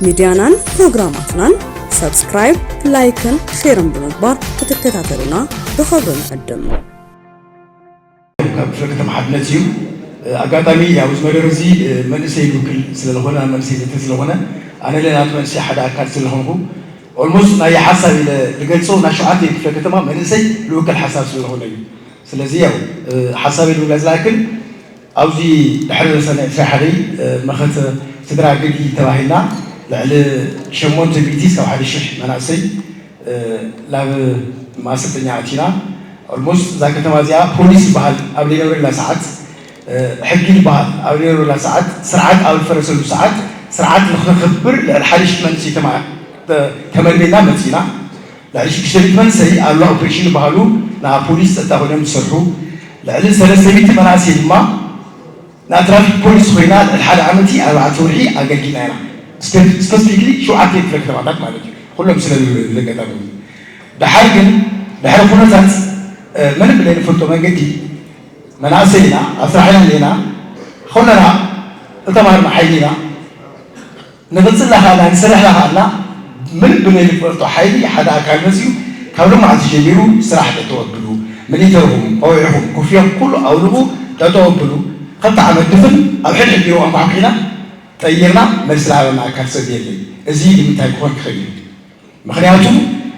ሚድያናን ፕሮግራማትናን ሳብስክራይብ፣ ላይክን ሼርን ብምግባር ክትከታተሉና ብኽብሪ ንዕድም። ካብ ክፍለ ከተማ ሓድነት እዩ። ኣጋጣሚ ኣብዚ መደብ እዚ መንእሰይ ዝውክል ስለዝኾነ፣ ኣብ መንእሰይ ዘተ ስለኾነ፣ ኣነ ለናት መንእሰይ ሓደ ኣካል ስለኾንኩ፣ ኦልሞስት ናይ ሓሳብ ኢለ ዝገልጾ ናይ ሸውዓተ ክፍለ ከተማ መንእሰይ ዝውክል ሓሳብ ስለዝኾነ እዩ። ስለዚ ያው ሓሳብ ኢሉ ዝኣክል ኣብዚ ድሕሪ ሰነ ዕስራ ሓደ መኸተ ስድራ ግዲ ተባሂልና ልዕሊ ሸሞንተ ሚእቲ ካብ ሓደ ሽሕ መናእሰይ ናብ ማሰልጠኛ ኣቲና። ኦልሞስት እዛ ከተማ እዚኣ ፖሊስ ዝበሃል ኣብ ዘይነበረላ ሰዓት፣ ሕጊ ዝበሃል ኣብ ዘይነበረላ ሰዓት፣ ስርዓት ኣብ ዝፈረሰሉ ሰዓት ስርዓት ንኽነኽብር ልዕሊ ሓደ ሽሕ መንእሰይ ተማ- ተመልሚልና መፂና። ልዕሊ ሽዱሽተ ሚእቲ መንእሰይ ኣብ ኦፕሬሽን ዝበሃሉ ንኣ ፖሊስ ጸጥታ ኮይኖም ዝሰርሑ፣ ልዕሊ ሰለስተ ሚእቲ መናእሰይ ድማ ንኣ ትራፊክ ፖሊስ ኮይና ልዕሊ ሓደ ዓመቲ ኣርባዕተ ወርሒ ኣገልጊልና ኢና። ስፔሲፊክሊ ሸውዓተ ክፍለ ከተማታት ማለት እዩ። ኩሎም ስለ ዘጋጠሙ። ደሓር ግን ድሕሪ ኩነታት ምንም ብለይ ንፈልጦ መንገዲ መናእሰይ ኢና፣ ኣብ ስራሕ ኢና ኣለና። ኩለና ዝተማሃርና ሓይሊ ኢና። ንቕጽል ዳኻልና ንሰርሕ ዳኻልና ምን ብለይ ንፈልጦ ሓይሊ ሓደ ኣካል መጺኡ ካብ ሎማዓንቲ ጀሚሩ ስራሕ ጠጠው ኣብሉ፣ ሚሊተርኹም፣ ቆቢዕኹም፣ ኮፍያኹም ኩሉ ኣውልቑ፣ ጠጠው ኣብሉ። ክልተ ዓመት ድፍን ኣብ ሕድሕድ ቢሮ ኣንኳሕኲሕና ጠይቕና መልሲ ዝሃበና ኣካል ሰብ የለን። እዚ ንምንታይ ክኾን ክኽእል እዩ? ምኽንያቱ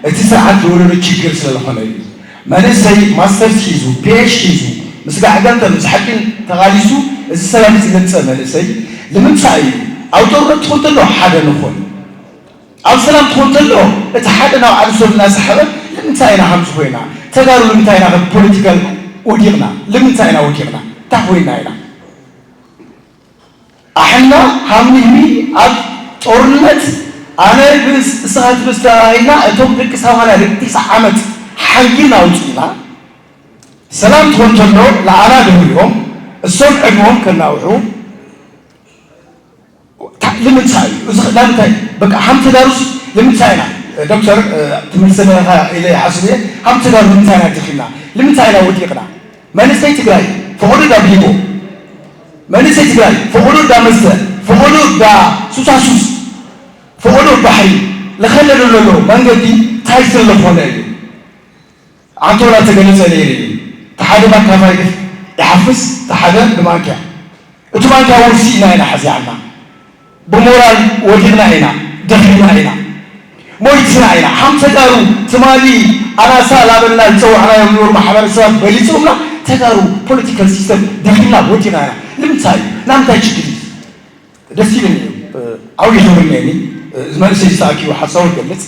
እቲ ስርዓት ዝወለዶ ችግር ስለ ዝኾነ እዩ። መንእሰይ ማስተርስ ሒዙ፣ ፒኤች ሒዙ፣ ምስ ጋዕጋንተ ምስ ሓቂን ተቓሊሱ እዚ ሰላም እዚ ዘምፀ መንእሰይ ንምንታይ እዩ ኣብ ጦርነት ትኾን ተሎ ሓደ ንኾን ኣብ ሰላም ትኾን ተሎ እቲ ሓደ ናብ ዓዲ ሰብ እናሰሓበ ንምንታይ ኢና ሃምዚ ኮይና ተጋሩ ንምንታይ ኢና ከም ፖለቲካል ወዲቕና ንምንታይ ኢና ወዲቕና እንታይ ኮይና ኢና ኣሕና ሃምንህሚ ኣብ ጦርነት ኣነ ብስ እሳት ብስተባሂና እቶም ደቂ ሰማንያ ደቂ ትስዓ ዓመት ሓንጊና ኣውፅእና ሰላም ትኾን ተሎ ለኣና ድህልዎም እሶም ዕድሞም ከናውሑ ንምንታይ እዩ እዚ ለምንታይ በቃ ሓምቲ ዳሩስ ንምንታይ ኢና ዶክተር ትምህርቲ ሰለኻ ኢለ ይሓስብ እየ ሓምቲ ዳሩ ንምንታይ ኢና ድኺምና ንምንታይ ኢና ወዲቕና መንእሰይ ትግራይ ፈቐዶ ዳብሊቦ መንእሰይ ትግራይ ፈቐዶ ዳመስተ ፈቐዶ ዳሱሳሱስ ፈቐዶ ባሕሪ ለኸለሉ ለሎ መንገዲ ታይ ስለኾነ እዩ ኣንቶላ ተገለጸ ነይሩ እዩ ተሓደ ባካፋይ ይሓፍስ ተሓደ ብማንኪያ እቲ ማንኪያ እውን ስኢና ኢና ሓዚኣና ብሞራል ወዲቕና ኢና ደኺምና ኢና ሞይትና ኢና ሓምተ ጋሩ ትማሊ ኣናሳ ላበልና ዝፀዋዕናዮም ነበሩ ማሕበረሰባት በሊፆምና ተጋሩ ፖለቲካል ሲስተም ደኺምና ወዲቕና ኢና ንምንታይ እዩ ናምንታይ ችግር እዩ ደስ ይብል እዩ ዓብዪ ክብሪ እኒአኒ እዚ መንእሰይ ዝተኣኪቡ ሓሳቡ ይገልፅ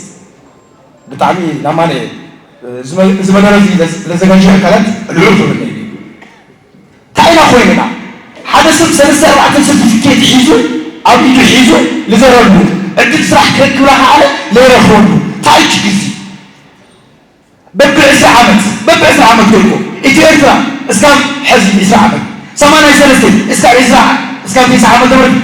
ብጣዕሚ ናማነ እዚ መደረ እዚ ለዘጋጀ ኣካላት ልዑል ክብሪ እኒአኒ እንታይ ኢና ኮይንና ሓደ ሰብ ሰለስተ ኣርባዕተ ሰርቲፊኬት ሒዙ ኣብ ኢዱ ሒዙ ልዘረሉ ዕድል ስራሕ ክረክብ ክኣለ ለይረኽበሉ እንታይ ችግር በብዕስራ ዓመት በብዕስራ ዓመት ኮይንኩም ኢትዮ ኤርትራ እስካብ ሕዚ ዕስራ ዓመት ሰማንያ ሰለስተ እስካብ ዕስራ እስካብ ተስዓ ዓመተ ምህረት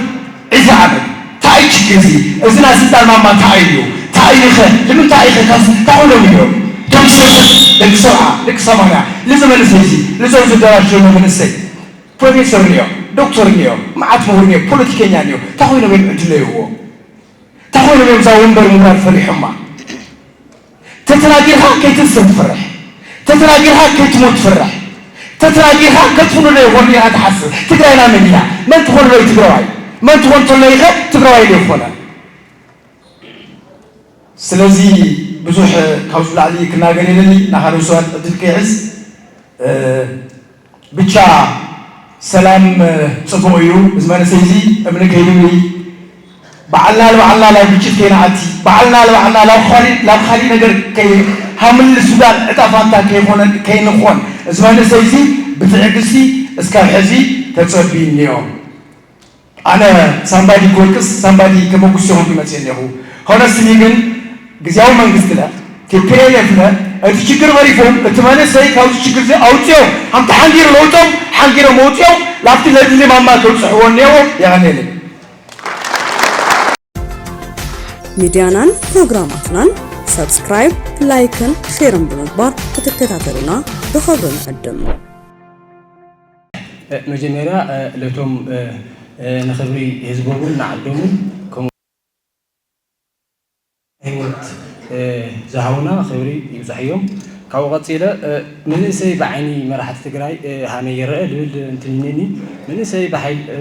ዕስራ ዓመት እንታይ ችግር እዚ እዚ ናይ ስልጣን ማማ እንታይ እዩ እንታይ ኢኸ ንምንታይ ኢኸ ካብ እንታይ ኮይኖም እዮም እቶም ሰብሰብ ደቂ ሰብዓ ደቂ ሰማንያ ልዚ መንእሰይ እዚ ልዞም ዝደራሽ ዘሎ መንእሰይ ፕሮፌሰር እኒኦ ዶክተር እኒኦ መዓት ምሁር እኒኦ ፖለቲከኛ እኒኦ እንታይ ኮይኖም እዮም ዕድል ለይህዎ እንታይ ኮይኖም እዮም እዛ ወንበር ምውራድ ፈሪሖማ ተተናጊርካ ከይትንሰብ ትፈርሕ ተተናጊርካ ከይትሞት ትፈርሕ ተተናጊርካ ከጥፍኡና ይኾኑ ኢኻ ትሓስብ ትግራይና መን እያ መን ትኾን ዶ ትግራዋይ መን ትኾን ተሎ ኢኸ ትግራዋይ ዶ ይኾነ ስለዚ ብዙሕ ካብዚ ላዕሊ ክናገር የለኒ ናኻልኦት ሰባት ዕድል ከይሕዝ ብቻ ሰላም ፅቡቕ እዩ። እዚ መንእሰይ እዚ እምኒ ከይድውይ ባዕልና ንባዕልና ናብ ግጭት ከይንኣቲ ባዕልና ንባዕልና ናብ ካሊእ ናብ ካሊእ ነገር ከይ ሃምሊ ሱዳን ዕጣ ፋንታ ከይኮነ ከይንኾን እዚ መንእሰይ እዚ ብትዕግስቲ እስካብ ሕዚ ተፀብዩ እኒኦ። ኣነ ሳምባዲ ክወቅስ ሳምባዲ ከመጉስ ይኾንኩ መፅእ እኒኹ። ሆነስትሊ ግን ግዝያዊ መንግስቲ ለ ቲፒኤልኤፍ ለ እቲ ችግር ቀሪፎም እቲ መንእሰይ ካብዚ ችግር እዚ ኣውፅኦም ሓንቲ ሓንጊሩ ለውጦም ሓንጊሮም ኣውፅኦም ላብቲ ለድሊ ማማ ከብፅሕዎ እኒኦ። የቐንየለይ። ሚድያናን ፕሮግራማትናን ሳብስክራይብ፣ ላይክን ሼርን ብምግባር ክትከታተሉና ብኽብሪ ንዕድም። መጀመርያ ለቶም ንኽብሪ ህዝቦምን ንዓዶምን ዝሃቡና ክብሪ ይብዛሕዮም። ካብኡ ቀጺለ፣ እ፣ መንእሰይ ብዓይኒ መራሕቲ ትግራይ፣ እ፣ ሃመይ ይረአ ልብል እንትን እኒኒ። መንእሰይ ብሓይል-፣ እ፣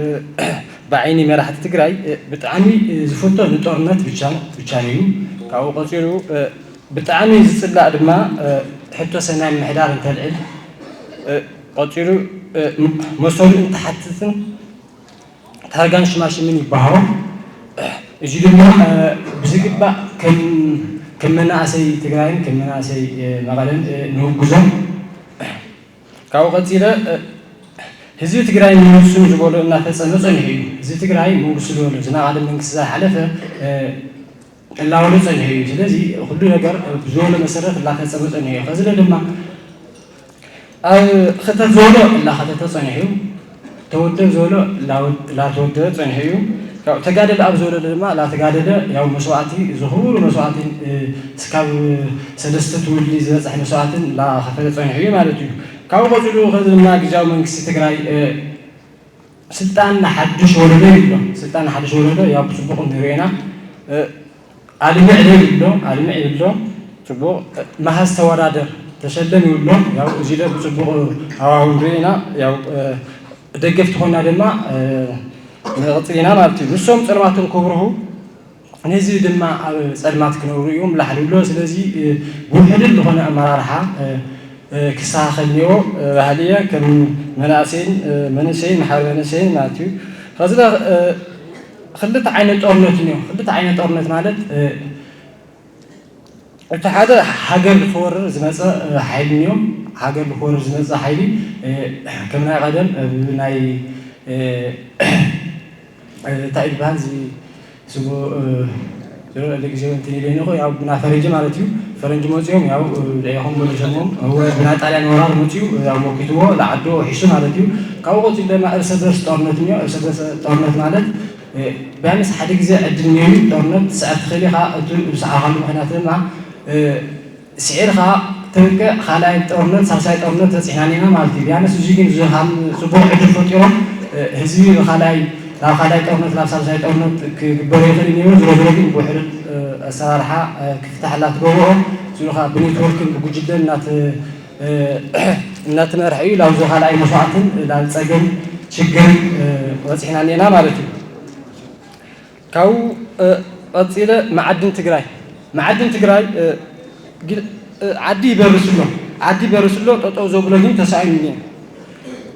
ብዓይኒ መራሕቲ ትግራይ፣ እ፣ ብጣዕሚ፣ እ፣ ዝፍቶ ንጦርነት ብቻ፣ ብቻ እዩ። ካብኡ ቀጺሉ፣ እ፣ ብጣዕሚ ዝጽላእ ድማ፣ እ፣ ሕቶ ሰናይ ምሕዳር እንተልዕል፣ እ፣ ቀጺሉ፣ እ፣ ም-፣ መሰሉ እንትሓትትን ታርጋን ሽማሽምን ይበሃሮ። እዚ ድማ፣ እ፣ ብዝግባእ ከም፣ ከም መናእሰይ ትግራይን ከም መናእሰይ፣ እ፣ መቐለን፣ እ፣ ንውግዞም። ካብኡ ቀጺለ፣ እ፣ ህዝቢ ትግራይ መንግስቱ ዝበሎ እናፈጸመ ጸኒሑ እዩ። ህዝቢ ትግራይ መንግስቱ ዝበሎ ዝናቐደም መንግስቲ ዝሓለፈ፣ እ፣ እናበሎ ጸኒሑ እዩ። ስለዚ ኩሉ ነገር፣ እ፣ ብዝበሎ መሰረት እናፈጸመ ጸኒሑ እዩ። ከዚ ድማ ኣብ ክተት ዝበሎ እናኸተተ ጸኒሑ እዩ። ተወደብ ዝበሎ ላው-፣ ላተወደበ ጸኒሑ እዩ። ያው ተጋደለ ኣብ ዝበሎ ድማ ላተጋደለ ያው መስዋዕቲ፣ ዝኽቡሩ መስዋዕቲ፣ እ፣ እስካብ ሰለስተ ትውልዲ ዝበጽሕ መስዋዕትን ላኸፈለ ጸኒሑ እዩ ማለት እዩ። ካብኡ ቀጺሉ ከዚ ድማ ግዝያዊ መንግስቲ ትግራይ፣ እ፣ ስልጣን ንሓድሽ ወለዶ ይብሎ። ስልጣን ንሓድሽ ወለዶ ያው ብጽቡቕ ንሪኦ ኢና። እ፣ ኣልምዕ ዶ ይብሎ፣ ኣልምዕ ይብሎ። ጽቡቕ፣ እ፣ መሃዝ ተወዳደር፣ ተሸለም ይብሎ። ያው እዚ ዶ ብጽቡቕ ሃዋህው ንሪኦ ኢና። ያው፣ እ፣ ደገፍቲ ኮይና ድማ፣ እ፣ ንቕጽል ኢና ማለት እዩ። ንሶም ጸልማቶም ከብርሁ፣ ነዚ ድማ ኣብ ጸልማት ክነብሩ እዮም ላሕሊ ብሎ። ስለዚ፣ እ፣ ውሕሉል ዝኾነ ኣመራርሓ፣ እ፣ እ፣ ክስተኻኸል እኒኦ፣ እ፣ ባህሊ እየ ከም መናእሰይን፣ እ፣ መንእሰይን ማሕበር መንእሰይን ማለት እዩ። ከዚ ለ-፣ እ፣ ክልተ ዓይነት ጦርነት እኒኦ። ክልተ ዓይነት ጦርነት ማለት፣ እ፣ እቲ ሓደ ሃገር ልክወርር ዝመጸ፣ እ፣ ሓይሊ እኒኦ። ሃገር ልክወርር ዝመጸ ሓይሊ፣ እ፣ ከም ናይ ቀደም፣ እ፣ ናይ፣ እ፣ እ፣ እንታይ እዩ ዝበሃል? እዚ ስሙ፣ እ፣ ዝረአ ግዜ እንትን ኢለ እኒኦ፣ ያው ብና ፈረንጂ ማለት እዩ። ፈረንጂ መፂኦም፣ ያው፣ እ፣ ልዒኾም ወለጀሞም፣ እወ፣ ብና ጣልያን ወራር መፂኡ፣ ያው፣ ሞኪትዎ፣ ለዓዶ ሒሱ ማለት እዩ። ካብኡ ቀፂሉ ድማ እርሰ በርስ ጦርነት እኒኦ። እርሰ በርስ ጦርነት ማለት፣ እ፣ ቢያንስ ሓደ ግዜ ዕድል እኒኦ እዩ። ጦርነት ትስዕር ትኽእል ኢኻ። እቲ ዝሰዓርካሉ ምኽንያት ድማ፣ እ፣ ስዒርካ ተብቅዕ ካልኣይ ጦርነት፣ ሳልሳይ ጦርነት በፂሕና እኒና ማለት እዩ። ቢያንስ እዚ ግን እዚ ከም ፅቡቅ ዕድል ፈጢሮም፣ እ፣ ህዝቢ ብካልኣይ፣ ናብ ካልኣይ ጦርነት፣ ናብ ሳልሳይ ጦርነት ክግበር ይኽእል እዩ ነይሩ። ዝሮ ዝሮ ግን ብውሕሉል፣ እ፣ ኣሰራርሓ፣ እ፣ ክፍታሕ እናትገብኦ፣ እዚ ከዓ ብኔትወርክን ብጉጅለን እናት-፣ እ፣ እናትመርሐ እዩ። ላብዚ ካልኣይ መስዋዕትን ናብ ፀገም ሽግርን፣ እ፣ በፂሕና እኒና ማለት እዩ። ካብኡ፣ እ፣ ቀፂለ መዓድን ትግራይ። መዓድን ትግራይ፣ እ፣ ጊ-፣ እ፣ ዓዲ ይበርስ ኣሎ። ዓዲ ይበርስ ኣሎ፣ ጠጠው ዘብሎ ግን ተሳኢኑ እኒኦ።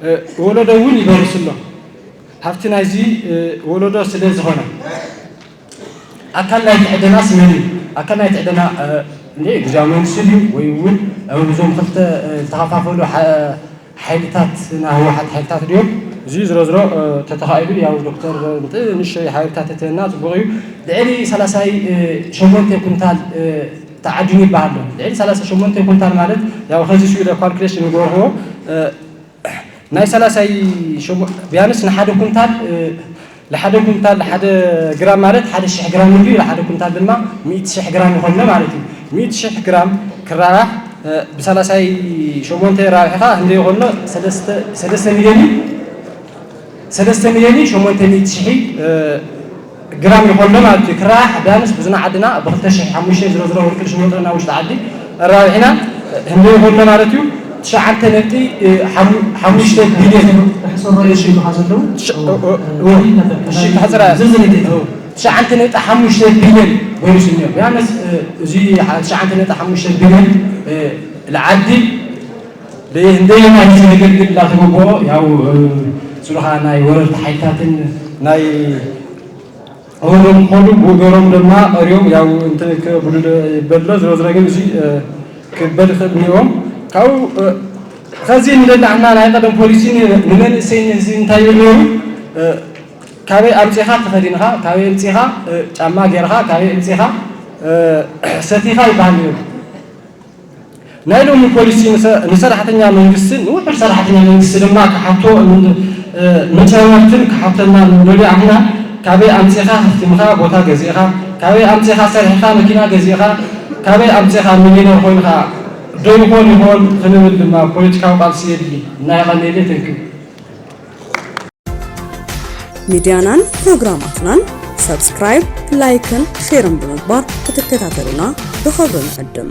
እ፣ ወለዶ እውን ይበርስ ኣሎ። ሃፍቲ ናይዚ፣ እ፣ ወለዶ ስለ ዝኾነ። ኣካል ናይቲ ዕደናስ መን እዩ? ኣካል ናይቲ ዕደና፣ እ፣ እንዴ፣ ግዝያዊ መንግስቲ ድዩ? ወይ እውን ኣብ እዞም ክልተ፣ እ፣ ዝተኸፋፈሉ ሓ-፣ ሓይልታት፣ ናይ ህወሓት ሓይልታት ድዮም? እዚ ዝሮ ዝሮ፣ እ፣ ተተኻኢሉ፣ ያው ዶክተር፣ እ፣ ንእሽተይ ሓበሬታ ተትህበና ጽቡቕ እዩ። ልዕሊ ሰላሳ ሸሞንተ ኩንታል፣ እ፣ ተዓዲኑ ይበሃል ኣሎ። ልዕሊ ሰላሳ ሸሞንተ ኩንታል ማለት፣ ያው፣ ከዚ ስኢለ ካልኩሌሽን ንገርዎ፣ እ፣ ናይ ሰላሳ ሸሞ-፣ ቢያንስ ንሓደ ኩንታል፣ እ፣ ንሓደ ኩንታል፣ ሓደ ግራም ማለት ሓደ ሽሕ ግራም እዩ። ንሓደ ኩንታል ድማ ሚእቲ ሽሕ ግራም ይኾንና ማለት እዩ። ሚእቲ ሽሕ ግራም ክራባሕ፣ እ፣ ብሰላሳ ሸሞንተ ራብሒኻ ክንደይ ይኾንሎ? ሰለስተ፣ ሰለስተ ሚልዮን እዩ። ሰለስተ ሚልዮን ሸሞንተ ሚእቲ ሽሕ፣ እ፣ ግራም ይኾንሎ ማለት እዩ። ክራባሕ ቢያንስ ብዙና ዓድና ብክልተ ሽሕ ሓሙሽተ ዝሮ ዝሮ ወርቂ ዝሽወጠና ውሽጢ ዓዲ ኣራቢሕና፣ እ፣ ክንደይ ይኾንሎ ማለት እዩ? ትሽዓተ ነጥቢ፣ እ፣ ሓሙ-፣ ሓሙሽተ ቢልዮን። ሕሰሮ እሺ፣ ኢልካ ዘለዉ? ትሽ-፣ እ፣ እ፣ እ፣ እሺ፣ ክሕጽራ። ዝርዝር ይግለጽ። ትሽዓተ ነጥቢ ሓሙሽተ ቢልዮን ወሪሱ እኒኦ። ቢያንስ፣ እ፣ እዚ ሓ-፣ ትሽዓተ ነጥቢ ሓሙሽተ ቢልዮን፣ እ፣ ንዓዲ ብእንደየናይ እዚ ዕግርግር እንዳተገብኦ፣ ያው፣ እ፣ ስሩኻ ናይ ወረርቲ ሓይልታትን ናይ ወሮም ክኾኑ ብገሮም ድማ ቀርዮም፣ ያው፣ እንትን ክብሉ ደ-፣ ይበሎ። ዝሮ ዝሮ ግን እዚ፣ እ፣ ክበል ይኽእል እኒኦ። ካብኡ፣ እ፣ ከዚ ንደሊ ንሕና ናይ ቀደም ፖሊሲ ን-፣ ንመንእሰይ ንህዝቢ እንታይ ይብል ነይሩ? እ፣ ካበይ ኣምጺኻ ተኸዲንኻ፣ ካበይ ኣምጺኻ፣ እ፣ ጫማ ጌርኻ፣ ካበይ ኣምጺኻ፣ እ፣ ሰቲኻ ይበሃል ነይሩ። ናይ ሎሚ ፖሊሲ ንሰ-፣ ንሰራሕተኛ መንግስትን ንውሑድ ሰራሕተኛ መንግስቲ ድማ ክሓቶ ን-፣ እ፣ መጨረርትን ክሓተና ንደልዮ ኣሕና፣ ካበይ ኣምጺኻ ሃፍቲምኻ ቦታ ገዚእኻ፣ ካበይ ኣምጺኻ ሰሪሕኻ መኪና ገዚእኻ፣ ካበይ ኣምጺኻ ሚልዮነር ኮይንኻ ዶ ይኾን ይኾን ክንብል ድማ ፖለቲካዊ ቃልሲ የድሊ። እና የቐንየለይ። ተንክዩ። ሚድያናን ፕሮግራማትናን ሳብስክራይብ፣ ላይክን ሼርን ብምግባር ክትከታተሉና ብኽብሪ ንዕድም።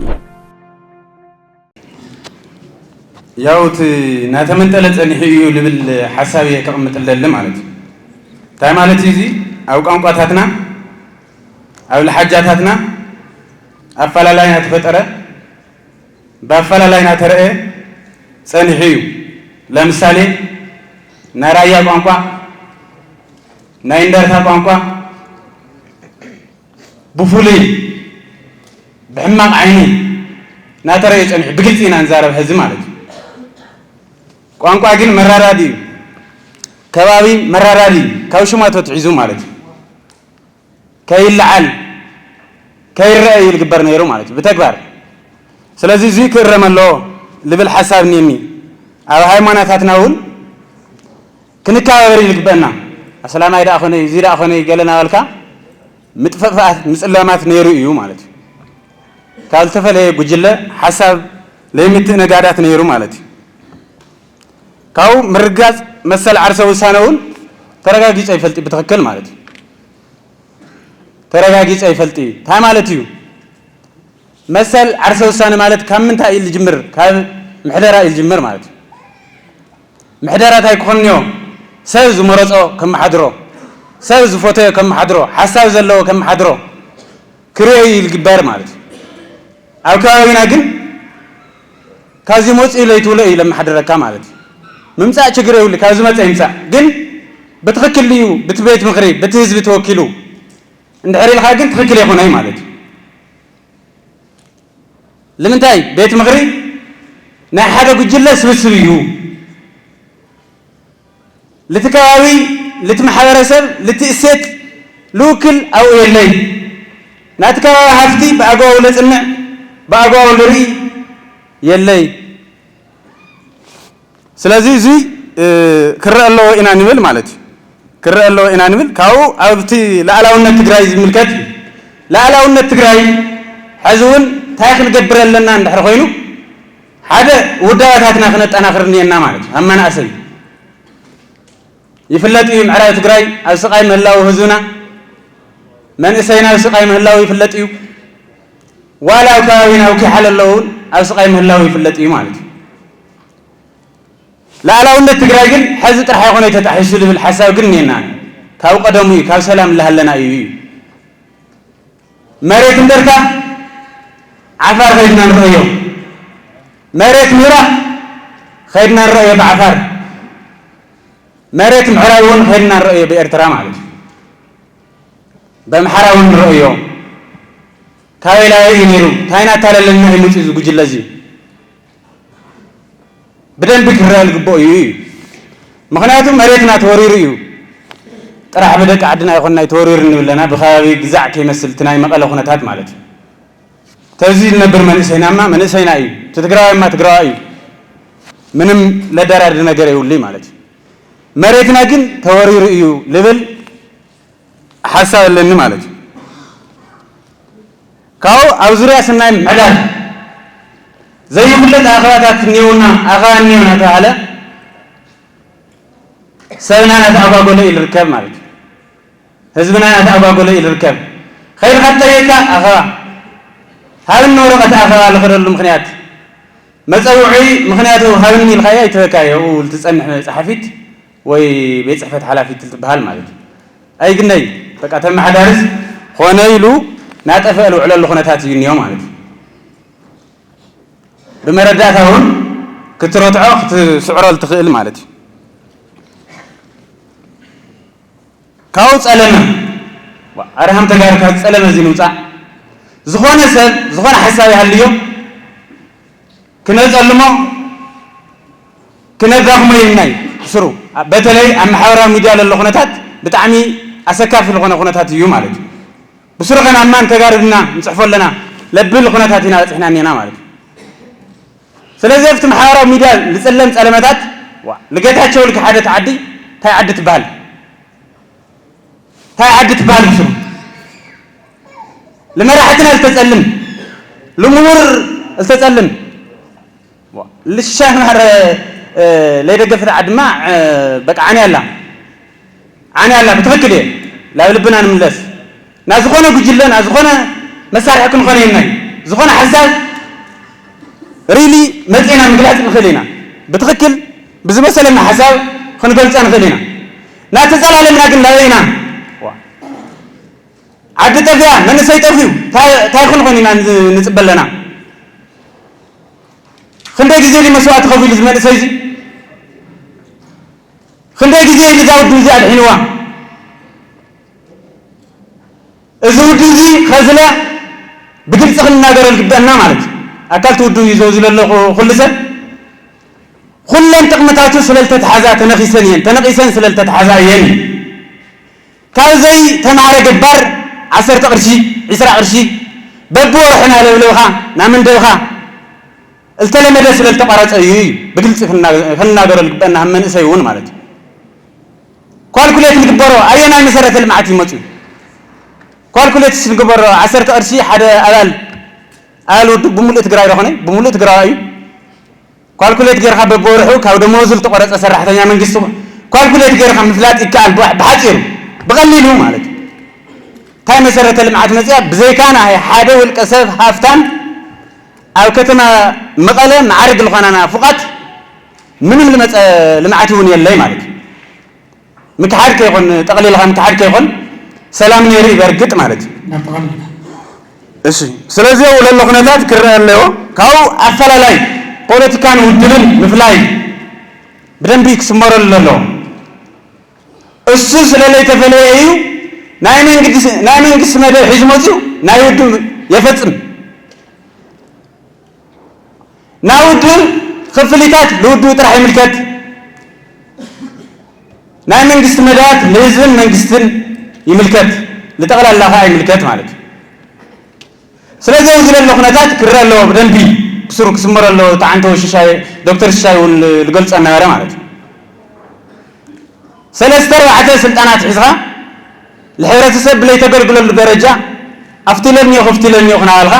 ያው እቲ እናተመንጠለ ጸኒሑ እዩ ልብል ሓሳብ እየ ከቕምጥ ልደሊ ማለት እዩ። እንታይ ማለት እዩ እዚ? ኣብ ቋንቋታትና፣ ኣብ ልሓጃታትና ኣፈላላይ እናተፈጠረ፣ ብኣፈላላይ እናተረአ ጸኒሑ እዩ። ለምሳሌ ናይ ራያ ቋንቋ፣ ናይ እንደርታ ቋንቋ ብፍሉይ ብሕማቕ ዓይኒ እናተረእየ ጸኒሑ፣ ብግልጺ ኢና ንዛረብ ሕዚ ማለት እዩ። ቋንቋ ግን መራዳዲ እዩ፣ ከባቢ መራዳዲ እዩ፣ ካብ ሽማቶ ትሒዙ ማለት እዩ። ከይለዓል ከይረአ እዩ ዝግበር ነይሩ ማለት እዩ ብተግባር። ስለዚ እዚ ክእረም ኣለዎ ልብል ሓሳብ እኒኒ። ኣብ ሃይማኖታትና እውን ክንከባበር እዩ ዝግበአና። ኣስላማይ ደኣ ኮነ እዚ ደኣ ኮነ ገለ እናበልካ ምጥፍፋኣት ምፅላማት ነይሩ እዩ ማለት እዩ። ካብ ዝተፈለየ ጉጅለ ሓሳብ ለይምትእነጋዳት ነይሩ ማለት እዩ። ካብኡ ምርጋፅ መሰል ዓርሰ ውሳነ እውን ተረጋጊፁ ኣይፈልጥ ብትኽክል ማለት እዩ። ተረጋጊፁ ኣይፈልጥ እዩ እንታይ ማለት እዩ? መሰል ዓርሰ ውሳነ ማለት ካብ ምንታይ እዩ ዝጅምር? ካብ ምሕደራ እዩ ዝጅምር ማለት እዩ። ምሕደራ እንታይ ክኾን እኒኦ? ሰብ ዝመረፆ ከመሓድሮ፣ ሰብ ዝፈተዮ ከመሓድሮ፣ ሓሳብ ዘለዎ ከመሓድሮ ክርእዮ እዩ ዝግበር ማለት እዩ። ኣብ ከባቢና ግን ካብዚ መፅኡ ለይትብሎ እዩ ለመሓድረካ ማለት እዩ። ምምፃእ ችግር የብሉ፣ ካብዚ መፀ ይምፃእ። ግን ብትኽክል እዩ ብቲ ቤት ምኽሪ ብቲ ህዝቢ ተወኪሉ እንድሕር ኢልካ ግን ትኽክል ኣይኮነይ ማለት እዩ። ልምንታይ ቤት ምኽሪ ናይ ሓደ ጉጅለ ስብስብ እዩ። ልቲ ከባቢ ልቲ ማሕበረሰብ ልቲ እሴት ልውክል ኣብኡ የለይ። ናቲ ከባቢ ሃፍቲ ብኣግባቡ ለፅንዕ ብኣግባቡ ልርኢ የለይ። ስለዚ እዚ ክረአ ኣለዎ ኢና ንብል ማለት እዩ። ክረአ ኣለዎ ኢና ንብል ካብኡ ኣብቲ ላዕላውነት ትግራይ ዝምልከት እዩ። ላዕላውነት ትግራይ ሕዚ እውን እንታይ ክንገብር ኣለና እንድሕር ኮይኑ ሓደ ውዳበታትና ክነጠናኽር እኒአና ማለት እዩ። ኣብ መናእሰይ ይፍለጥ እዩ ምዕራብ ትግራይ ኣብ ስቓይ ምህላው ህዝብና መንእሰይና ኣብ ስቓይ ምህላው ይፍለጥ እዩ። ዋላ ኣብ ከባቢና ኣብ ኪሓለ ኣለዉ እውን ኣብ ስቓይ ምህላው ይፍለጥ እዩ ማለት እዩ። ላዕላውነት ትግራይ ግን ሕዚ ጥራሕ ኣይኮነ ተጣሒሱ ዝብል ሓሳብ ግን እኒአና። ካብ ቀደሙ እዩ ካብ ሰላም እናሃለና እዩ እዩ። መሬት እንደርታ ዓፋር ከይድና ንረእዮ። መሬት ምብራቕ ከይድና ንረእዮ ብዓፋር። መሬት ምዕራብ እውን ከይድና ንረእዮ ብኤርትራ ማለት እዩ። በምሓራ እውን ንረእዮ። ካበይ ላበይ እዩ ነይሩ እንታይ ናታለለና ይምፅ እዚ ጉጅለ እዚ? ብደንቢ ክረአ ዝግብኦ እዩ እዩ። ምክንያቱ መሬትና ተወሪሩ እዩ። ጥራሕ ብደቂ ዓድና ይኮንና ተወሪሩ ንብለና ብከባቢ ግዛዕ ከይመስል እቲ ናይ መቐለ ኩነታት ማለት እዩ። ተዚ ዝነብር መንእሰይናማ መንእሰይና እዩ። እቲ ትግራዋይማ ትግራዋ እዩ። ምንም ለደራድር ነገር የብሉይ ማለት እዩ። መሬትና ግን ተወሪሩ እዩ ልብል ሓሳብ ኣለኒ ማለት እዩ። ካብኡ ኣብ ዙርያ ስናይ ምዕዳል ዘይፍለጥ ኣኸባታት እኒውና ኣኸባ እኒውና ተባሃለ ሰብና ናተኣጓጎለ እዩ ዝርከብ ማለት እዩ። ህዝብና ናተኣጓጎለ እዩ ዝርከብ። ከይድካ ትጠየካ ኣኸባ ሃብኒ ወረቐት ኣኸባ ልኸደሉ ምክንያት መፀውዒ ምክንያቱ ሃብኒ ኢልካያ ይትበካ የብኡ ልትፀንሕ ፀሓፊት ወይ ቤት ፅሕፈት ሓላፊት ልትበሃል ማለት እዩ። ኣይግነይ በቃ ተመሓዳርስ ኾነ ኢሉ ናጠፈአ ልውዕለሉ ኩነታት እዩ እኒኦ ማለት እዩ። ብመረዳእታ እውን ክትረትዖ ክትስዕሮ ልትኽእል ማለት እዩ። ካብኡ ፀለመ ኣርሃም ተጋሩ ካብ ፀለመ እዚ ንውፃእ ዝኾነ ሰብ ዝኾነ ሓሳብ ይሃልዮ ክነፀልሞ ክነዳኽሞ የብልናይ ስሩ በተለይ ኣብ ማሕበራዊ ሚድያ ለሎ ኩነታት ብጣዕሚ ኣሰካፊ ዝኾነ ኩነታት እዩ ማለት እዩ። ብስሩ ከናማን ተጋርድና ንፅሕፎ ኣለና ለብል ኩነታት ኢና በፅሕና እኒና ማለት እዩ። ስለዚ ኣብቲ ማሕበራዊ ሚድያ ዝፅለም ፀለመታት ልጌታቸው ልክ ሓደ ተዓዲ እንታይ ዓዲ ትበሃል እንታይ ዓዲ ትበሃል ብስሩ ልመራሕትና ልተፀልም ልምሁር ልተፀልም ልሻ ማረ ለይደገፍት ዓድማ በቃ ዓንያ ኣላ ዓንያ ኣላ ብትኽክል እየ ናብ ልብና ንምለስ። ናብ ዝኾነ ጉጅለ፣ ናብ ዝኾነ መሳርሒ ክንኾን የናይ። ዝኾነ ሓሳብ ሪሊ መጺና ምግላጽ ንኽእል ኢና። ብትኽክል ብዝመሰለና ሓሳብ ክንገልጻ ንኽእል ኢና። ናተጸላለምና ግን ናበይ ኢና? ዋ። ዓዲ ጠፊኣ፣ መንእሰይ ጠፊኡ፣ ታይ፣ ታይ ክንኾን ኢና ን-፣ ንጽበ ኣለና? ክንደይ ግዜ ድዩ መስዋእቲ ከፊሉ እዚ መንእሰይ እዚ? ክንደይ ግዜ እዩ እዛ ውድብ እዚኣ ኣድሒንዋ? እዚ ውድብ እዚ ኸዝለ ብግልፂ ክንናገሮ ዝግበአና ማለት እዩ። ኣካልቲ ውድብ እዩ ዘውዚ ዘሎ ኩ-፣ ኩሉ ሰብ። ኩለን ጥቕምታቱ ስለ ዝተትሓዛ ተነኺሰን እየን፣ ተነቒሰን ስለ ዝተትሓዛ እየን። ካብ ዘይተማሃረ ገባር ዓሰርተ ቅርሺ፣ ዒስራ ቅርሺ፣ በብወርሑ ናለብለብኻ፣ ናመንደብኻ፣ ዝተለመደ ስለ ዝተቋረፀ እዩ፣ እዩ ብግልፂ ክና-፣ ክንናገሮ ዝግበአና ከም መንእሰይ እውን ማለት እዩ። ኳልኩሌት ንግበሮ፣ ኣየናይ መሰረተ ልምዓት እዩ መፅዩ? ኳልኩሌትስ ንግበሮ፣ ዓሰርተ ቅርሺ ሓደ ኣባል፣ ኣባል ውድብ ብምሉእ ትግራይ ዶ ኾነ? ብምሉእ ትግራይ እዩ። ኳልኩሌት ጌርካ በብወርሑ ካብ ደመወዙ ዝተቆረፀ ሰራሕተኛ መንግስቲ ኳልኩሌት ጌርካ ምፍላጥ ይከኣል፣ ብ-፣ ብሓፂሩ፣ ብቐሊሉ ማለት እዩ። እንታይ መሰረተ ልምዓት መፅያ? ብዘይካ ናይ ሓደ ውልቀ ሰብ ሃፍታም ኣብ ከተማ መቐለ መዓርግ ዝኾናና ፉቓት ምንም ልመፀ ልምዓት እውን የለይ ማለት እዩ። ምክሓድ ከይኾን፣ ጠቕሊልኻ ምክሓድ ከይኾን፣ ሰላም ነይሩ እዩ በርግጥ ማለት እዩ። ናብ ጠቕላላ። እሺ፣ ስለዚ ኣብኡ ዘሎ ኩነታት ክረአ ኣለዎ። ካብኡ ኣፈላላይ ፖለቲካን ውድብን ምፍላይ ብደንቢ ክስመረሉ ኣለዎ። እሱ ስለ ዘይተፈለየ እዩ ናይ መንግስቲ፣ ናይ መንግስቲ መደብ ሒዙ መፅዩ ናይ ውድብ የፈፅም። ናይ ውድብ ክፍሊታት ንውድብ ጥራሕ ይምልከት። ናይ መንግስቲ መደባት ንህዝብን መንግስትን ይምልከት፣ ንጠቕላላ ኸዓ ይምልከት ማለት እዩ። ስለዚ ኣብዚ ዘሎ ኩነታት ክረአ ኣለዎ፣ ብደንቢ ብስሩ ክስመሮ ኣለዎ። እቲ ዓንተው ሽሻይ፣ ዶክተር ሽሻይ እውን ዝገልጾ ነበረ ማለት እዩ። ሰለስተ ኣርባዕተ ስልጣናት ሒዝኻ ንሕብረተሰብ ብለይተገልግለሉ ደረጃ ኣፍትለኒዮ ከፍትለኒዮ ክናበልካ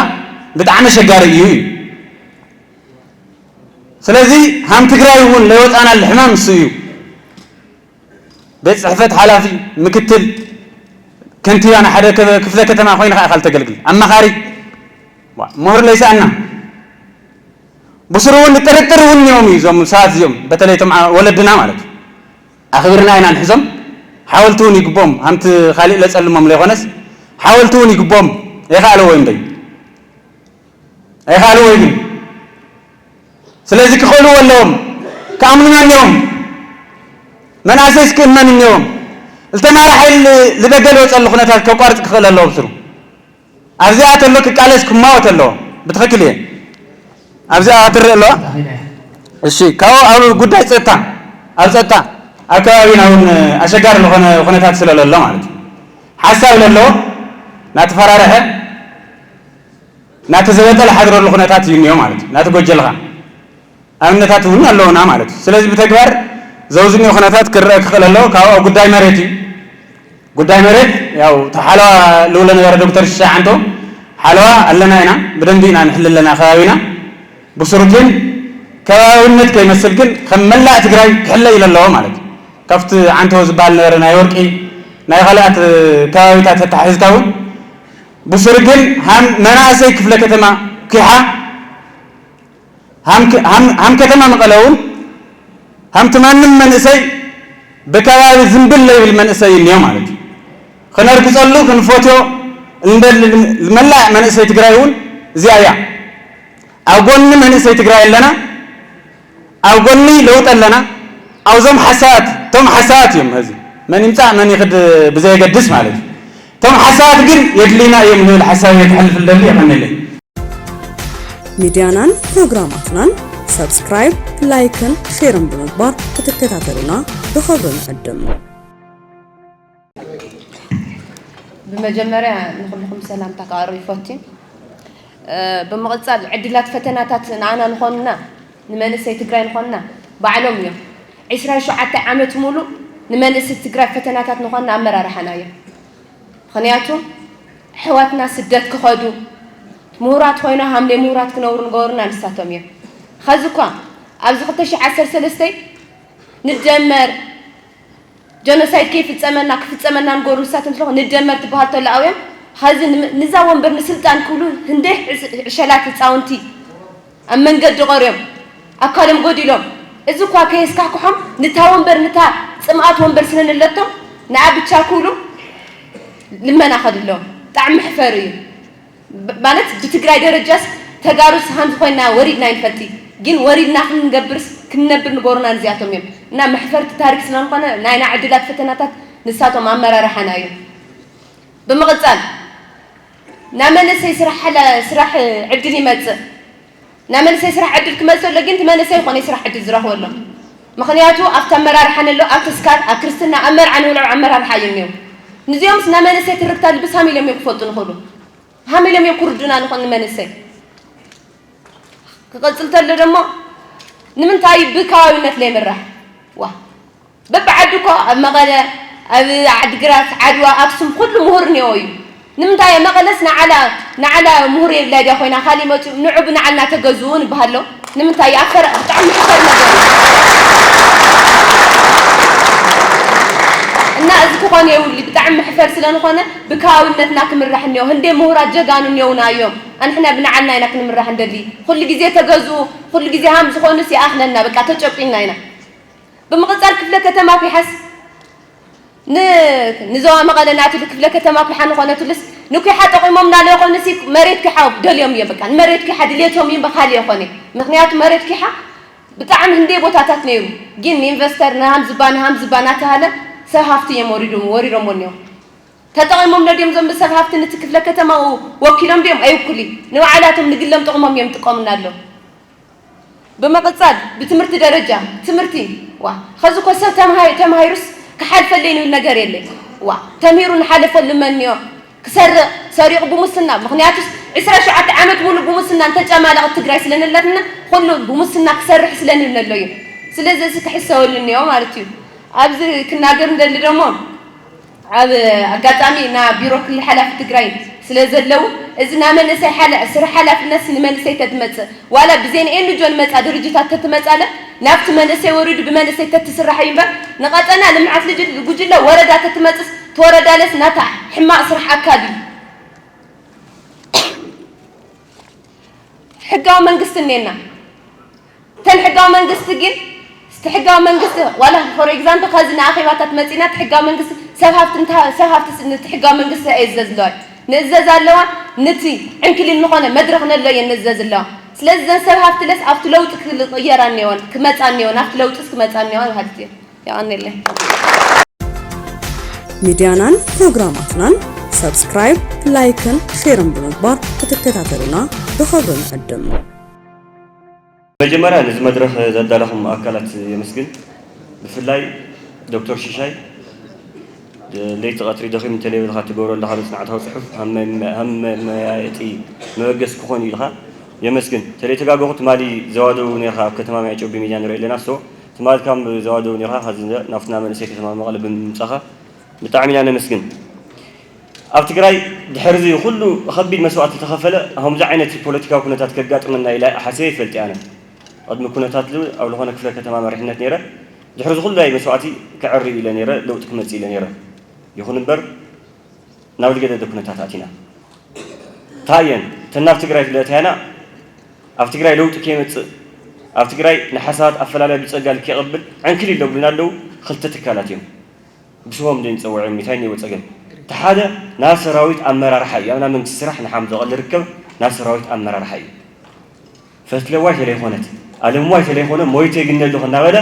ብጣዕሚ ኣሸጋሪ እዩ እዩ። ስለዚ ሃም ትግራይ እውን ለይወፃናሉ ሕማም እሱ እዩ። ቤት ፅሕፈት ሓላፊ፣ ምክትል ከንቲባ ናይ ሓደ ከ-፣ ክፍለ ከተማ ኮይንካ ኢኻ ልተገልግል። ኣማኻሪ፣ ዋ፣ ምሁር ለይሰኣና። ብስሩ እውን ንጥርጥር እውን እዮም እዩ እዞም ሰባት እዚኦም፣ በተለይ እቶም ዓ-፣ ወለድና ማለት እዩ። ኣኽቢርና ኢና ንሕዞም። ሓወልቲ እውን ይግቦም፣ ሃምቲ ካሊእ ለፀልሞም ለይኮነስ ሓወልቲ እውን ይግቦም። የኻኣለ ወይ እምበይ? ኣይኻልዎ ግን። ስለዚ ክኽእልዎ ኣለዎም፣ ክኣምኑና እኒኦም። መናእሰይስ ክእመን እኒኦም። ዝተማረ ሓይሊ ልደገ ልወፀሉ ኩነታት ከቋርፅ ክኽእል ኣለዎ ብስሩ። ኣብዚኣ ተሎ ክቃለስ ክማወት ኣለዎ። ብትኽክል እየ። ኣብዚኣ ትርእ ኣለዋ። እሺ፣ ካብኡ ኣብ ጉዳይ ፀጥታ፣ ኣብ ፀጥታ፣ ኣብ ከባቢና እውን ኣሸጋሪ ዝኾነ ኩነታት ስለ ዘሎ ማለት እዩ። ሓሳብ ለለዎ፣ ናተፈራርሐ፣ ናተዘበጠ ዝሓድረሉ ኩነታት እዩ እኒኦ ማለት እዩ። ናተጎጀልኻ ኣብነታት እውን ኣለውና ማለት እዩ። ስለዚ ብተግባር ዘውዝኒኦ ኩነታት ክረአ ክኽእል ኣለዎ። ካብኡ ኣብ ጉዳይ መሬት እዩ። ጉዳይ መሬት ያው እቲ ሓለዋ ልብሎ ነበረ ዶክተር ሽሻይ ዓንቶ፣ ሓለዋ ኣለና ኢና፣ ብደንቢ ኢና ንሕሊ ኣለና ከባቢና። ብስሩ ግን ከባብነት ከይመስል ግን ከም መላእ ትግራይ ክሕለ ኢለ ኣለዎ ማለት እዩ። ካብቲ ዓንቶ ዝበሃል ነበረ ናይ ወርቂ ናይ ካልኣት ከባቢታት ተታሒዝካ እውን ብስሩ ግን ሃም መናእሰይ ክፍለ ከተማ ኪሓ ሃም ክ-፣ ሃም፣ ሃም ከተማ መቐለ እውን ሃምቲ ማንም መንእሰይ ብከባቢ ዝንብል ለይብል መንእሰይ እኒኦ ማለት እዩ። ክነርግፀሉ ክንፈትዮ እንደሊ መላእ መንእሰይ ትግራይ እውን እዚኣ እያ። ኣብ ጎኒ መንእሰይ ትግራይ ኣለና፣ ኣብ ጎኒ ለውጢ ኣለና። ኣብዞም ሓሳባት፣ እቶም ሓሳባት እዮም፣ እዚ መን ይምፃእ መን ይኽድ ብዘየገድስ ማለት እዩ። እቶም ሓሳባት ግን የድልዩና እዮም ዝብል ሓሳብ እየ ከሕልፍ ዝደሊ። የቐንየለይ። ሚድያናን ፕሮግራማትናን ሰብስክራይብ፣ ላይክን ሼርን ብምግባር ክትከታተሉና ብኽብሪ ንዕድም። ብመጀመርያ ንኹልኹም ሰላምታ ከቕርብ ይፈቱ። እ፣ ብምቕጻል ዕድላት ፈተናታት ንኣና ንኾንና፣ ንመንእሰይ ትግራይ ንኾንና ባዕሎም እዮም። ዒስራ ሸውዓተ ዓመት ሙሉእ ንመንእሰይ ትግራይ ፈተናታት ንኾንና ኣመራርሓና እዮም። ምኽንያቱ ኣሕዋትና ስደት ክኸዱ፣ ምሁራት ኮይኖም ሃምሌ ምሁራት ክነብሩ ንገበሩና ንሳቶም እዮም። ኸዚ እኳ ኣብዚ ክልተ ሽሕ ዓሰርተ ሰለስተ ንደመር ጀኖሳይድ ከይፍጸመና ክፍጸመና ንገብሩ ንሳት እንትለኹ ንደመር ትበሃል ተሎ ኣብዮም ኸዚ ንዛ ወንበር ንስልጣን ክብሉ ህንደይ ዕሸላት ህፃውንቲ ኣብ መንገዲ ቀርዮም ኣካሎም ጎዲሎም፣ እዚ እኳ ከየስካሕክሖም ንታ ወንበር ንታ ጽምኣት ወንበር ስለ ንለቶም ንኣ ብቻ ክብሉ ልመና ከድሎም። ብጣዕሚ መሕፈሪ እዩ። ማለት ብትግራይ ደረጃስ ተጋሩስ ሃምዚ ኮይና ወሪድና ይንፈልጢ፣ ግን ወሪድና ክንገብርስ ክንነብር ንገሩና እዚኣቶም እዮም። እና መሕፈርቲ ታሪክ ስለንኾነ ናይና ዕድላት ፈተናታት ንሳቶም ኣመራርሓና እዮም። ብምቕጻል ናይ መንእሰይ ስራሕ ዕድል ይመጽእ። ናይ መንእሰይ ስራሕ ዕድል ክመጽእ ኣሎ፣ ግን እቲ መንእሰይ ይኾነ ስራሕ ዕድል ዝረኽበሎም። ምኽንያቱ ኣብቲ ኣመራርሓ ንሎ ኣብ ተስካር ኣብ ክርስትና ኣብ መርዓ ንውልዖ ኣመራርሓ እዮም እዮም። ንዚኦምስ ናይ መንእሰይ ትርክታ ልብስ ሃም ኢሎም እዮም ክፈልጡ ንኽእሉ። ሃም ኢሎም እዮም ክርዱና ንኽእሉ ንመንእሰይ። ክቐጽል ተሎ ደሞ ንምንታይ ብከባቢነት ለይምራሕ? ዋ በብዓዲ እኮ ኣብ መቐለ ኣብ ዓድግራት ዓድዋ ኣክሱም ኩሉ ምሁር እኒኦ እዩ። ንምንታይ መቐለስ ንዓላ ንዓላ ምሁር የብላ ድያ ኮይና ካሊእ መፅኡ ንዑ ብንዓልና ተገዝኡ ንበሃሎ? ንምንታይ ኣፈር ብጣዕሚ ሕፈር ነገር እዩ። እና እዚ ክኾን የብሉ ብጣዕሚ ሕፈር ስለንኾነ ብከባቢነትና ክምራሕ እኒኦ ህንዴ ምሁራት ጀጋኑ እኒኦውና እዮም። ኣንሕና ብንዓልና ኢና ክንምራሕ እንደሊ። ኩሉ ግዜ ተገዝኡ ኩሉ ግዜ ሃም ዝኾኑስ ይኣኽለና በቃ ተጨቂና ኢና። ብምቕጻል ክፍለ ከተማ ኲሓስ ንዞባ መቐለ ናትሉ ክፍለ ከተማ ኲሓ ንኾነትሉስ ንኲሓ ጠቒሞም ናለ ይኾንሲ መሬት ኲሓ ደልዮም እዮም በቃ ንመሬት ኲሓ ድሌቶም እዮም በካል የኾነ። ምክንያቱ መሬት ኲሓ ብጣዕሚ ህንደይ ቦታታት ነይሩ፣ ግን ንኢንቨስተር ንሃም ዝባ ንሃም ዝባ ናተሃለ ሰብ ሃፍቲ እዮም ወሪዶም ወሪሮሞ እኒዮም። ተጠቒሞም ነድዮም ዞም ሰብ ሃፍቲ ንቲ ክፍለ ከተማ ወኪሎም ድዮም ኣይውክሉ፣ ንባዕላቶም ንግሎም ጥቕሞም እዮም ጥቀሙና ኣለዉ። ብምቕጻል ብትምህርቲ ደረጃ ትምህርቲ ዋ ኸዚ ኮ ሰብ ተምሃይ ተምሃይሩስ ክሓልፈለይ ንብል ነገር የለ። ዋ ተምሂሩ ንሓለፈሉ መን እዮ ክሰርቕ ሰሪቑ ብሙስና ምኽንያቱስ ዕስራ ሸውዓተ ዓመት ሙሉ ብሙስና እንተጨማለቐት ትግራይ ስለንለትና ኩሉ ብሙስና ክሰርሕ ስለንብል ነሎ እዩ። ስለዚ እዚ ክሕሰበሉ እኒኦ ማለት እዩ። ኣብዚ ክናገር እንደሊ ደሞ ኣብ ኣጋጣሚ ና ቢሮ ክልል ሓላፊ ትግራይ ስለ ዘለዉ እዚ ናይ መንእሰይ ሓላ- ስራሕ ሓላፍነት ንመንእሰይ ተትመፅእ ዋላ ብዜን ኤንጆ ንመፃ ድርጅታት ተትመፃለ ናብቲ መንእሰይ ወሪዱ ብመንእሰይ ተትስራሕ እዩ እምበር ንቐጠና ልምዓት ልጅ- ጉጅለ ወረዳ ተትመፅስ ተወረዳለስ ናታ ሕማቕ ስራሕ ኣካል እዩ። ሕጋዊ መንግስቲ እኔና ተን ሕጋዊ መንግስቲ ግን እቲ ሕጋዊ መንግስቲ ዋላ for example ከዚ ንኣኼባታት መፂና እቲ ሕጋዊ መንግስቲ ሰብ ሃፍቲ እንተ- ሰብ ሃፍቲ ስ- ነቲ ሕጋዊ መንግስቲ ኣይእዘዝ ኣለዋ ንእዘዝ ኣለዋ ንቲ ዕንክሊል ንኾነ መድረኽ ነሎ እየን ንእዘዝ ኣለዋ ስለዚ ዘን ሰብ ሃፍቲ ለስ ኣብቲ ለውጢ ክቕየራ እኒኦን ክመፃ እኒኦን ኣብቲ ለውጢስ ክመፃ እኒኦን ሃልት እየ የቐኒለይ ሚድያናን ፕሮግራማትናን ሳብስክራይብ፣ ላይክን ሼርን ብምግባር ክትከታተሉና ብኽብሪ ንዕድም። መጀመርያ ነዚ መድረኽ ዘዳለኹም ኣካላት የመስግን። ብፍላይ ዶክተር ሽሻይ ለይቲ ቀትሪ ደኺሙ እንተለይበልካ ትገብሮ ኣለኻ መጽናዕታዊ ጽሑፍ ሃም መመያየጢ መበገሲ ክኾን እዩ ኢልካ የመስግን። ተለይተጋገኹ ትማሊ ዘዋደው ነርካ ኣብ ከተማ ማይጨው ብሚድያ ንርኢ ኣለና ሶ ትማሊ ካብ ዘዋደው ነርካ ካዚ ናብትና መንእሰይ ከተማ መቐለ ብምምጻኻ ብጣዕሚ ኢና ነመስግን። ኣብ ትግራይ ድሕሪ እዚ ኩሉ ኸቢድ መስዋእቲ ዝተኸፈለ ከምዚ ዓይነት ፖለቲካዊ ኩነታት ከጋጥመና ኢለ ሓሲበ ይፈልጥ ኣነ። ቅድሚ ኩነታት ል ኣብ ዝኾነ ክፍለ ከተማ መሪሕነት ነይረ። ድሕሪ እዚ ኩሉ ናይ መስዋእቲ ከዕሪ ኢለ ነይረ፣ ለውጢ ክመጽእ ኢለ ነይረ። ይኹን እምበር ናብ ልገደደ ኩነታት ኣቲና። እንታይ እየን እተን ናብ ትግራይ ዝለእታያና ኣብ ትግራይ ለውጢ ከየመፅእ ኣብ ትግራይ ንሓሳባት ኣፈላላይ ብፀጋ ልክ የቐብል ዕንክሊል ለብሉና ኣለዉ ክልተ ትካላት እዮም። ብስሞም ዶ ንፀውዖም እንታይ እኒኦ ፀገም? እቲ ሓደ ናብ ሰራዊት ኣመራርሓ እዩ። ኣብና መንግስቲ ስራሕ ንሓም ዘቐል ርከብ ናብ ሰራዊት ኣመራርሓ እዩ። ፈትለዋይ ተለይኮነት ኣለምዋይ ተለይኮነ ሞይተ ይግነሉ እናበለ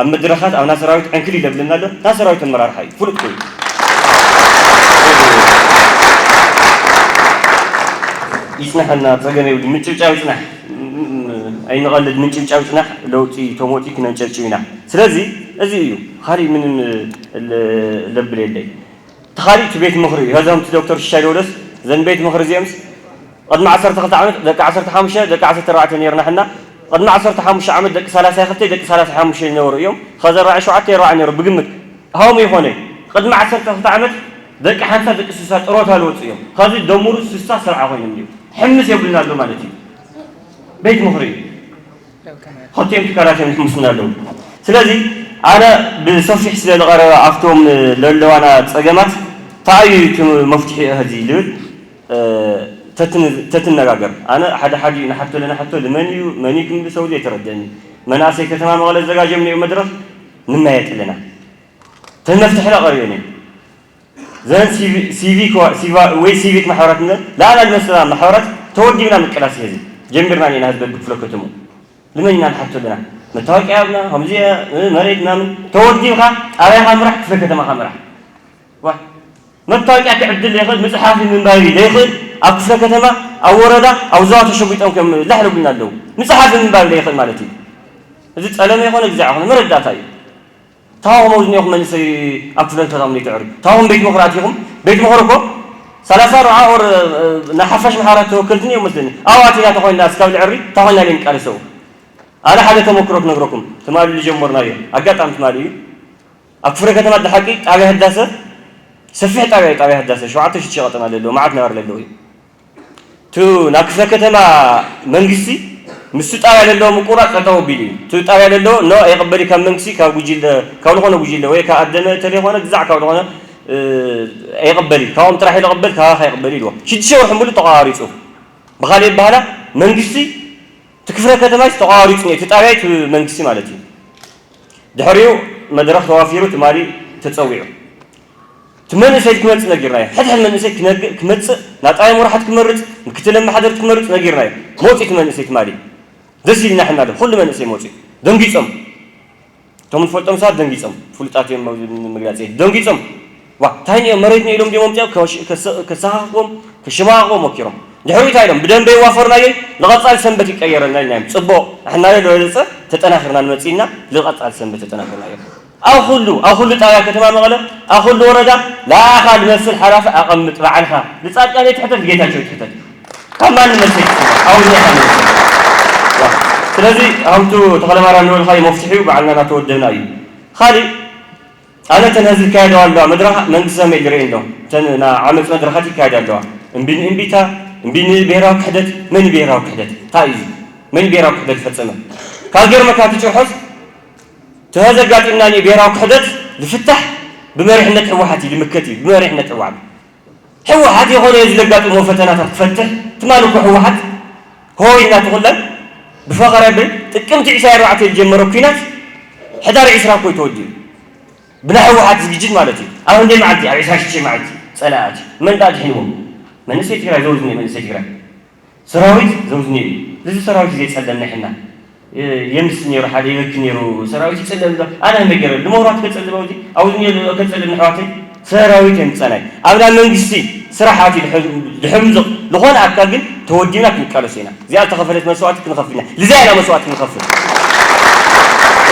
ኣብ መድረኻት ኣብ ናይ ሰራዊት ዕንክል ይለብለና ኣሎ። ናይ ሰራዊት ኣመራርሓ እዩ ፍሉጥ ኮይኑ ይፅናሐና ፀገም የብሉ። ምጭብጫው ይፅናሕ ኣይንቐልድ። ምንጭብጫው ይፅናሕ ለውጢ ተሞጢ ክነንጨብጭብ ኢና። ስለዚ እዚ እዩ ካሊእ ምንም ለብል የለይ። ተኻሊእ እቲ ቤት ምኽሪ እዩ። ከዚ ከምቲ ዶክተር ሽሻይ ደውለስ እዘን ቤት ምኽሪ እዚኦምስ ቅድሚ ዓሰርተ ክልተ ዓመት ደቂ ዓሰርተ ሓሙሽተ ደቂ ዓሰርተ ኣርባዕተ ነይርና ሕና ቅድሚ ዓሰርተ ሓሙሽተ ዓመት ደቂ ሰላሳ ክልተ ደቂ ሰላሳ ሓሙሽተ ዝነበሩ እዮም። ከዚ ኣርባዕተ ሸውዓተ ይረዓ ነይሩ ብግምት ሃውም ይኾነ ቅድሚ ዓሰርተ ክልተ ዓመት ደቂ ሓምሳ ደቂ ስሳ ጥሮታ ዝወፁ እዮም። ከዚ ደምሩ ስሳ ሰብዓ ኮይኖም እዮም። ሕምስ የብልና ኣሎ ማለት እዩ። ቤት ምኽሪ እዩ። ሆቴል ትካላት እዮም ዝምስና ኣለዉ። ስለዚ ኣነ ብሰፊሕ ስለ ዝቐረበ ኣብቶም ለለዋና ጸገማት ታዩ እቲ መፍትሒ እዚ ልብል ተትነጋገር ኣነ ሓደ ሓደ እዩ ንሓቶ ለና ሓቶ ልመን እዩ መን እዩ ክንብል ሰው ዘይተረደኒ መናእሰይ ከተማ መቐለ ዘጋጀም ነዩ መድረኽ ንመየጥ ኣለና ተመፍትሒ ላ ቀሪበን እዩ ዘን ሲቪክ ወይ ሲቪክ ማሕበራት ንብለን ለኣና ዝመስለና ማሕበራት ተወዲብና ምቅላስ ህዝብ ጀሚርና ኒና ህዝብ ብክፍለ ከተሙ ልመን ኢና ንሓቶ ኣለና መታወቂያ ኣብና ከምዚ መሬት ምናምን ተወዲብካ ጣብያኻ ምራሕ ክፍለ ከተማኻ ምራሕ ዋ መታወቂያ ክዕድል ዘይኽእል ምፅሓፍ ምንባቢ ዘይኽእል ኣብ ክፍለ ከተማ ኣብ ወረዳ ኣብ ዞባ ተሸጒጦም ከም ላሕለጉልና ኣለዉ ምፅሓፍ ምንባቢ ዘይኽእል ማለት እዩ እዚ ፀለመ ይኾነ ግዛዕ ይኾነ መረዳእታ እዩ ታኹም ኣብዚ ኒኹም መንእሰይ ኣብ ክፍለ ከተማ ዘይትዕርዩ ታኹም ቤት ምኽሪ ኣቲኹም ቤት ምኽሪ እኮ ሰላሳ ኣርብዓ ወር ናይ ሓፋሽ ማሕበራት ተወከልቲ እዮም መስለኒ ኣብ ኣቲና ተኾይንና እስካብ ንዕሪ ታኾይና ለንቃለሰው ኣነ ሓደ ተመክሮ ክነግረኩም ትማሊ ዝጀመርናዮ ኣጋጣሚ ትማሊ እዩ ኣብ ክፍለ ከተማ ድሓቂ ጣብያ ህዳሰ ሰፊሕ ጣብያ እዩ ጣብያ ህዳሰ ሸውዓተ ሽዱሽተ ቀጠና ለለዎ መዓት ነባር ለለዎ እዩ እቲ ናብ ክፍለ ከተማ መንግስቲ ምስቲ ጣብያ ለለዎ ምቁራፅ ጠጠው ኣቢሉ እዩ እቲ ጣብያ ለለዎ ኖ ኣይቕበል ካብ መንግስቲ ካብ ጉጅለ ካብ ዝኾነ ጉጅለ ወይ ካብ ኣደመ ተለይኮነ ግዛዕ ካብ ዝኾነ ኣይቕበል እዩ ካብኦም ጥራሕ ይቕበል ካባኻ ይቕበል ኢልዎ ሽዱሽተ ወርሒ ሙሉ ተቋራሪፁ ብኻሊእ በሃላ መንግስቲ እቲ ክፍለ ከተማ ተቋሪፁ እቲ ጣብያ እቲ መንግስቲ ማለት እዩ ድሕሪኡ መድረኽ ተዋፊሩ ትማሊ ተፀዊዑ እቲ መንእሰይ ክመፅእ ነጊርናዮ ሕድሕድ መንእሰይ ክመፅእ ናብ ጣብያ መራሕት ክመርፅ ምክትል ኣመሓደርቲ ክመርፅ ነጊርናዮ መፅኡ እቲ መንእሰይ ትማሊ ደስ ኢልና ሕና ኩሉ መንእሰይ መፅኡ ደንጊፆም እቶም ንፈልጦም ሰባት ደንጊፆም ፍሉጣት እዮም ምግላፅ ደንጊፆም ዋ እንታይ እዮም መሬት ኢሎም ድዮም ኣምፅኦም ከሰኻኽዎም ከሸማቕቕዎም ሞኪሮም ድሕሪኡ እንታይ ኢሎም ብደንበ ይዋፈርናዮ ንቐፃሊ ሰንበት ይቀየረልና ኢልና እዮም ፅቡቕ ንሕና ዝበለፀ ተጠናኺርና ንመፅእና ንቐፃሊ ሰንበት ተጠናኺርና እዮም ኣብ ኩሉ ኣብ ኩሉ ጣብያ ከተማ መቐለ ኣብ ኩሉ ወረዳ ለኣኻ ዝመስል ሓላፊ ኣቐምጥ ባዕልኻ ንፃድቃን ኣይትሕተት ጌታቸው ኣይትሕተት ካብ ማንም መልሲ ኣይትሰምዕ። ኣውርደካ መልሲ። ዋ። ስለዚ ከምቱ ተኽለማርያም ዝበልካዮ መፍትሒኡ ባዕልና እናተወደብና እዩ። ካሊእ ኣነ እተን ህዝቢ ይካየደዋ ኣለዋ መድረኻ መንግስቲ ሰማይ ዝርእየን ዶ እተን ና ዓመፅ መድረኻት ይካየዳ ኣለዋ እምቢ ንእምቢታ እምቢ ንብሄራዊ ክሕደት መን እዩ ብሄራዊ ክሕደት እንታይ እዩ እዚ መን እዩ ብሄራዊ ክሕደት ዝፈፀመ ካብ ገርመካ እቲ ጭርሖስ ተዘጋጢምና ብሄራዊ ክሕደት ዝፍታሕ ብመሪሕነት ህወሓት እዩ ዝምከት እዩ ብመሪሕነት ህወሓት ህወሓት የኾነ እዩ ዝለጋጥሞ ፈተናታት ክፈትሕ ትማሊ እኮ ህወሓት ሆይ እናተኹለን ብፈኸረ ብል ጥቅምቲ ዕስራ ኣርባዕተ ዝጀመረ ኩናት ሕዳር ዕስራ እኮ ተወዲኡ ብናይ ህወሓት ዝግጅት ማለት እዩ ኣብ እንደ መዓልቲ ኣብ ዕስራ ሽዱሽተ መዓልቲ ፀላእቲ መን ዳ ድሒንዎም መንእሰይ ትግራይ ዘውዝኒ መንእሰይ ትግራይ ሰራዊት ዘውዝኒ እዩ እዚ ሰራዊት ዘይፀለም ናይ ሕና የምስ ነይሩ ሓደ ይበኪ ነይሩ ሰራዊት ይፀለም ዶ ኣነ መገረ ንመብራት ከፀልም ኣውዚ ኣውዚ ነይሩ ከፀልም ንሕዋተይ ሰራዊት የምፀናይ ኣብና መንግስቲ ስራሕ ኣትዩ ድሕምዝቕ ዝኾነ ኣካል ግን ተወዲብና ክንቃለሶ ኢና እዚኣ ዝተኸፈለት መስዋዕቲ ክንኸፍል ኢና ልዚኣ ኢና መስዋዕቲ ክንኸፍል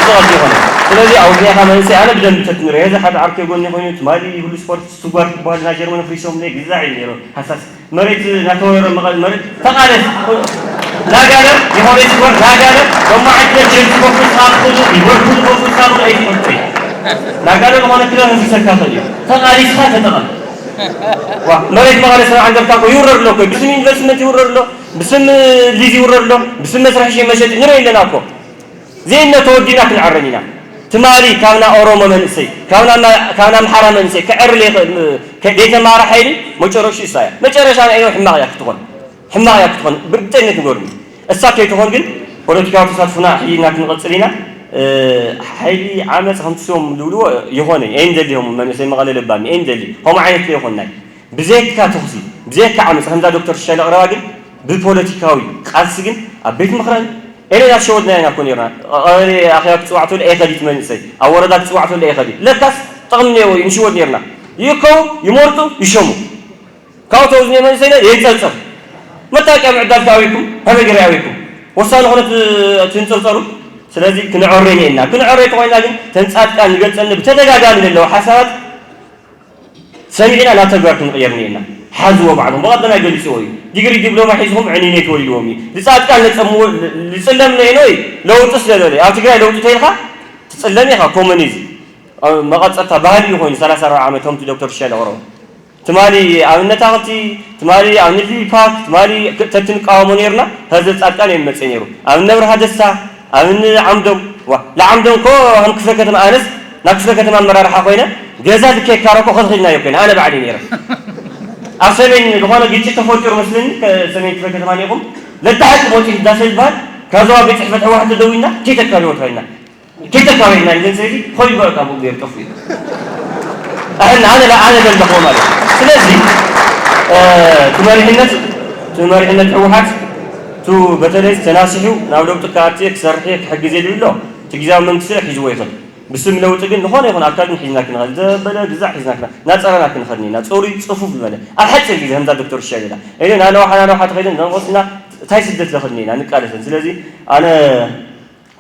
እዚ ቀልዲ ይኾነ ስለዚ ኣውዚ ኢኻ መንእሰይ ኣነ ብደንብ ተትንሪኦ እዚ ሓደ ዓርከይ ጎኒ ኮይኑ ትማሊ ይብሉ ስፖርት ስጓር ክበሃል ናይ ጀርመን ፍሪሶም ግዛዕ እዩ ነይሩ ሃሳስ መሬት ናተወረረ መቐል መሬት ተቓለስ ናጋለ የሆነ ስፖርት ናጋለ በማዕድ ቸልሲ ኮፍስ ካፍሉ ሊቨርፑል ኮፍስ ካፍሉ ኣይትፈልጡ ናጋለ ዝኾነ ክለብ ህዝቢ ሰካፈል እዩ ተቓሊስካ ተጠቐም መሬት መቐለ ስራ ዓንደርካ እኮ ይውረድ ኣሎ እኮ ብስም ኢንቨስትመንት ይውረድ ኣሎ ብስም ሊዝ ይውረድ ኣሎ ብስም መስርሒ መሸጢ ንርኢ ኣለና እኮ ዘይነ ተወዲና ክንዕረን ኢና። ትማሊ ካብና ኦሮሞ መንእሰይ፣ ካብና ኣምሓራ መንእሰይ ክዕሪ ዘይተማረ ሓይሊ መጨረሽኡ እሳ እያ። መጨረሻ ናይ ሕማቕ እያ ክትኾን። ሕማቕ እያ ክትኾን። ብርግፀኝነት ንገሩኒ። እሳ ከይትኾን ግን ፖለቲካዊ ተሳትፎና ኣሕይልና ክንቐፅል ኢና። ሓይሊ ዓመፅ ከምቲ ስም ዝብልዎ ይኾነ ኣይንደልዮም መንእሰይ መቐለ ለባሚ ኣይንደሊ ከምኡ ዓይነት ለይኾንናይ። ብዘይካ ተኹሲ፣ ብዘይካ ዓመፅ፣ ከምዛ ዶክተር ሽሻይ ለቕረባ ግን ብፖለቲካዊ ቃልሲ ግን ኣብ ቤት ምኽረን ኤሌና ዝሸወድና ኢና እኮ ነርና። ቀበሌ ኣኼባ ክፅዋዕ ተሎ ኣይኸዲ እቲ መንእሰይ፣ ኣብ ወረዳ ክፅዋዕ ተሎ ኣይኸዲ። ለካስ ጥቕሚ እኒአዎ እዩ ንሽወድ ነርና። ይእከቡ፣ ይመርፁ፣ ይሸሙ። ካብኡ ተውዝኒ መንእሰይና የይፀርፀር። መታወቂያ ምዕዳል ከ ኣበይኩም? ከመይ ገይረ ኣበይኩም? ወሳኒ ኮነ ትንፅርፀሩ። ስለዚ ክንዕረ እኒአና። ክንዕረ ተኾይና ግን ተንፃጥቃ ንገፀኒ ብተደጋጋሚ ዘለዋ ሓሳባት ሰሚዕና ናብ ተግባር ክንቕየር እኒአና። ሓዝዎ ባዕሎም። ብቐደማይ ገሊፅዎ እዩ። ዲግሪ ዲፕሎማ ሒዝኹም ዕኒነ ተወሊድዎም እዩ። ዝፃድቃን ለፀምዎ ልፅለም ነይኖ እዩ። ለውጢ ስለለለ ኣብ ትግራይ ለውጢ ተይልካ ትፅለም ኢኻ። ኮሙኒዝም መቐፀልታ ባህሊ እዩ ኮይኑ ሰላሳ ኣርባዓ ዓመት ከምቲ ዶክተር ሽሻይ ለቕረቦ። ትማሊ ኣብ እነ ታኽልቲ፣ ትማሊ ኣብ ንልቢ ፓርክ፣ ትማሊ ተትንቃወሞ ነይርና፣ ኸዚ ጻድቃን እዮም መጽእ ነይሩ። ኣብ እነ ብርሃ ደስታ፣ ኣብ እነ ዓምዶም፣ ዋ፣ ንዓምዶም እኮ ከም ክፍለ ከተማ ኣነስ ናብ ክፍለ ከተማ ኣመራርሓ ኮይነ ገዛ ዝከየካረ እኮ ከዝኺድናዮ ኮይነ ኣነ ባዕለይ ነይረ። ኣብ ሰሜን ዝኾነ ግጭት ተፈጢሩ መስለኒ፣ ከ-፣ ሰሜን ክፍለ ከተማ ኔኹም ለተሓቂ መውፅኢ ህዳሰ ይበሃል። ካብ ዞባ ቤት ጽሕፈት ህወሓት ተደዊልና ከይተካልዎ ተባሂልና። ከይተካልዎ ኢልና ንዘን ሰበይቲ ኾይዱ በቃ ብኡ ገይሩ ጠፍኡ እዩ። ኣነ፣ ኣነ፣ ኣነ ደለኹዎ ማለት እዩ። ስለዚ፣ እ፣ እቲ መሪሕነት፣ እቲ መሪሕነት ህወሓት፣ ቱ በተለይ ተናሲሑ ናብ ለውጢ ክኣትየ ክሰርሕ እየ ክሕግዝ እየ ዝብል ኣሎ፣ እቲ ግዝያዊ መንግስቲ ሒዝዎ ይኽእል። ብስም ለውጢ ግን ዝኾነ ይኹን ኣካል ግን ሒዝና ክንኸድ፣ ዘበለ ግዛዕ ሒዝና ክንኸድ፣ ናጸረና ክንኸድ ኢና። ጽሩይ ጽፉፍ ዝበለ፣ ኣብ ሓጺር ግዜ፣ ከምዛ ዶክተር ሽሻይ ኢላ። እኔ ናነውሓ፣ ናነውሓ ተኸይደን፣ ዘንቆስና፣ እንታይ ስደት ለኽድኒ ኢና፣ ንቃለሰን። ስለዚ፣ ኣነ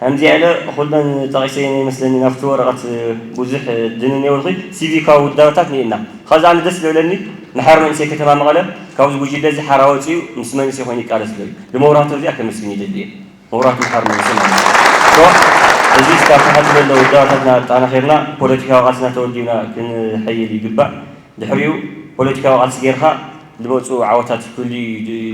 ከምዚ ያለ ኩለን ጠቒሰ ይመስለኒ ናብቲ ወረቐት ብዙሕ ድንን የብልኹ። ሲቪካዊ ውዳበታት እኒኤና። ኸዚ ኣነ ደስ ዝብለኒ ንሓር መንእሰይ ከተማ መቐለ ካብዚ ጉጅለ እዚ ሓራ ወፂኡ ምስ መንእሰይ ኮይኑ ይቃለስ ዘሎ እዩ። ንመብራህቱ እዚኣ ከመስግን ይደሊ እየ። መብራህቱ ንሓር መንእሰይ ማለት እዩ። ሶ፣ እዚ እስካብ ታሕቲ ዘሎ ውዳበታትና ኣጠናኺርና ፖለቲካዊ ቃልስና ተወዲብና ክንሐይል ይግባእ። ድሕሪኡ ፖለቲካዊ ቃልሲ ጌርካ ዝመፁ ዓወታት ክህሉ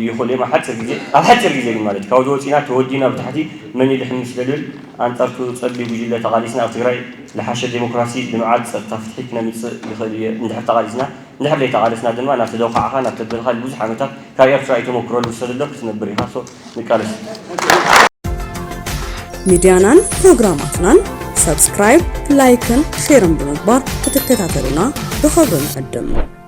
ይኽእሉ እዮም። ኣብ ሓፂር ግዜ፣ ኣብ ሓፂር ግዜ ግን ማለት እዩ፣ ካብዚ ወፂና ተወዲና ብታሕቲ መን እዩ ልሕም ምስ ደልብል ኣንፃርቱ ፀቢብ ጉጅለ ተቓሊስና ኣብ ትግራይ ዝሓሸ ዴሞክራሲ፣ ልምዓት፣ ፀጥታ፣ ፍትሒ ክነምፅእ ይኽእል እየ። እንድሕር ተቓሊስና፣ እንድሕር ዘይተቓለስና ድማ ናብ ተደኳዕኻ፣ ናብ ተበልኻ ብዙሕ ዓመታት ካብ ኤርትራ እዩ ተመክሮ ዝውሰድ ኣሎ ክትነብር ኢኻ። ሶ ንቃለስ። ሚድያናን ፕሮግራማትናን ሳብስክራይብ፣ ላይክን ሼርን ብምግባር ክትከታተሉና ብኽብሪ ንዕድም።